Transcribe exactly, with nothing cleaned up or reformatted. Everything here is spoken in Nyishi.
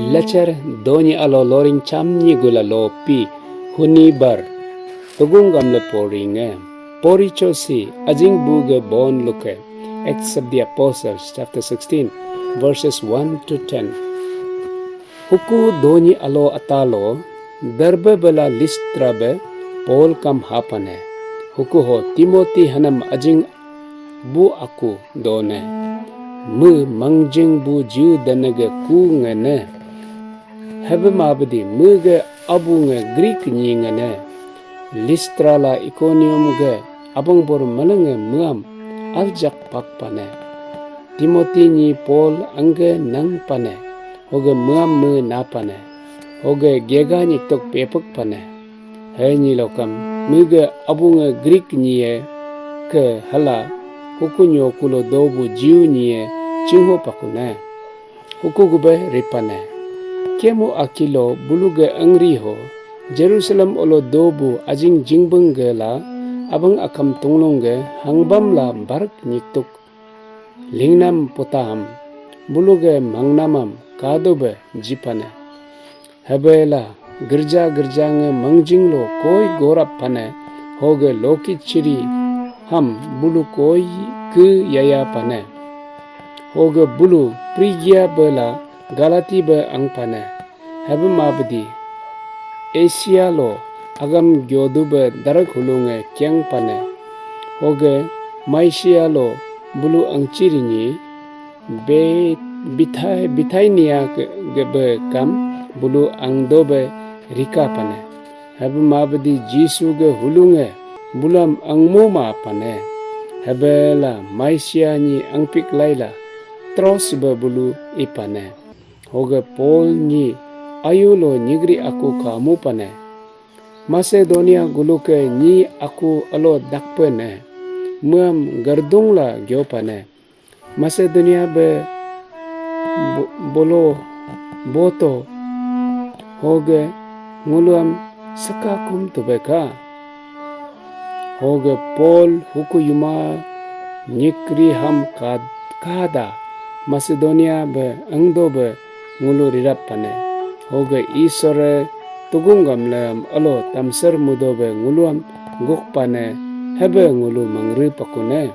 Lecher doni alo loring chamni gula lo pi huni bar tugung gamle pori nge. Pori chosi ajing bu ge bon luke. Acts of the Apostles chapter sixteen, verses one to ten. Huku doni alo atalo Derbe bela Listra be Paul kam hapane. Huku ho Timothy hanam ajing bu aku done. Me mangjing bu Jew denege ku ngene. Hebe mabedi me ge abu nge Greek nyi ngene. Listra la Iconium ge abang bor melenge meam aljak pak pane. Timothy nyi Paul angge nang pane. Hoge meam me na pane. Hoge gega nyi tok pepek pane. He nyi lokam me ge abu nge Greek nyi e ke hala huku nyo kulo dobu Jew nyi e chingho pakune. Huku gube ripane. Kemu akilo bulu ge angri ho Jerusalem olo dobu ajing jingbeng ge la abang akam tunglung ge hangbam la barak nyituk. Lingnam putaham bulu ge mangnamam kadu be jipane. Hebela gerja-gerja nge mangjing lo koi gorap pane, hoge loki chiri ham bulu koi ke yaya pane. Hoge bulu Phrygia bela Galati be ang pane. Hebe mabedi Asia lo agam gyodu be darak hulunge kiang pane. Hoge Mysia lo bulu angchiri nyi Be-, Bithai-, Bithynia ke, ge be kam bulu angdo be rika pane. Hebe mabedi Jisu ge hulunge bulam angmu ma pane. Hebe la Mysia nyi angpik laila Troas be bulu ipane. Hoge Paul nyi ayu lo nyigri aku kamu pane. Macedonia guluke nyi aku alo dakpene. Muam gardung la gyo pane. Macedonia be bo-, bolo boto hoge nguluam sekakum tubeka. Hoge Paul huku yuma nyikri ham kad-, kada Macedonia be angdo be ngulu rirap pane. Hoge Isore tugung gamlem alo tamser mudo be nguluam guk pane hebe ngulu mangri pakune.